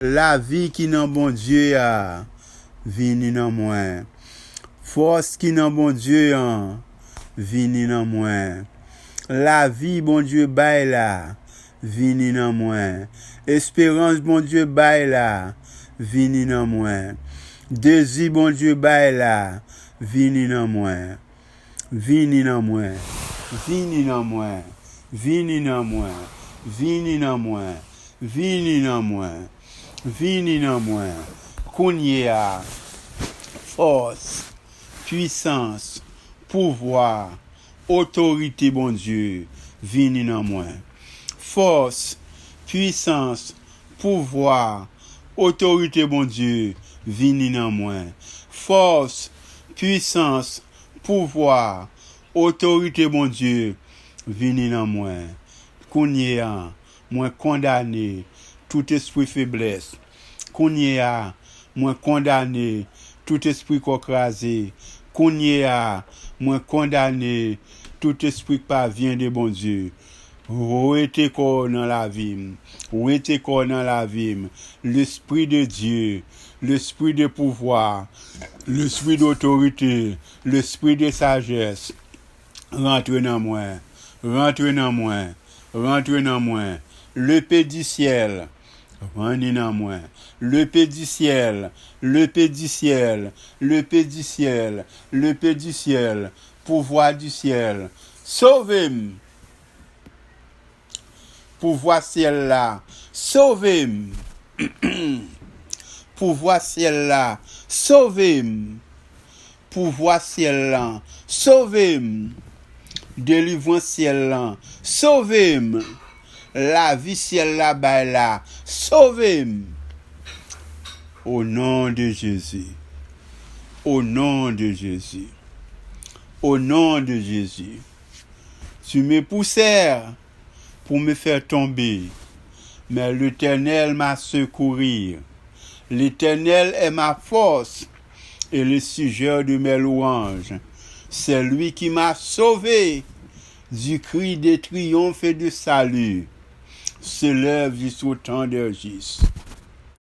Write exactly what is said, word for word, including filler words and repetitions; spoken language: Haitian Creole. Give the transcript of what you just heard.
Lavi ki nan Bondye a, vini nan mwen. Fòs ki nan Bondye an, vini nan mwen. Lavi Bondye bay la, vini nan mwen. Esperans Bondye bay la, vini nan mwen. Dezi Bondye bay la, vini nan mwen. Vini nan mwen. Vini nan mwen. Vini nan mwen. Vini nan mwen. Vini nan mwen. Vini nan mwen. Kounye a, fòs, pwisans, pouvwa, otorite Bondye, vini nan mwen. Fòs, pwisans, pouvwa, otorite Bondye, vini nan mwen. Fòs, pwisans, pouvwa, otorite Bondye, vini nan mwen. Kounye a, mwen kondane tout espri feblès. Kounye a, mwen kondane tout espri kò kraze. Kounye a, mwen kondane tout espri ki pa vyen de Bondye. Wete kò w nan lavi m. Wete kò w nan lavi m. Lespri de Dye, lespri de pouvwa, lespri dotorite, lespri de sajès, rantre nan mwen, rantre nan mwen, rantre nan mwen. Lepe di syèl, vini nan mwen. Lepe di syèl, lepe di syèl, lepe di syèl, lepe di syèl, pouvwa di syèl. Sove m! Pouvwa syèl la, sove m! Pouvwa syèl la, sove m! Pouvwa syèl lan, sove m! Delivrans syèl lan, sove m! Lavi syèl la bay la, sove m! Au nom de Jésus. Au nom de Jésus. Au nom de Jésus. Tu me poussais pour me faire tomber, mais l'Éternel m'a secouru. L'Éternel est ma force et le sujet de mes louanges. C'est lui qui m'a sauvé du cri de triomphe et de salut. S'élève jusqu'au temps des justes.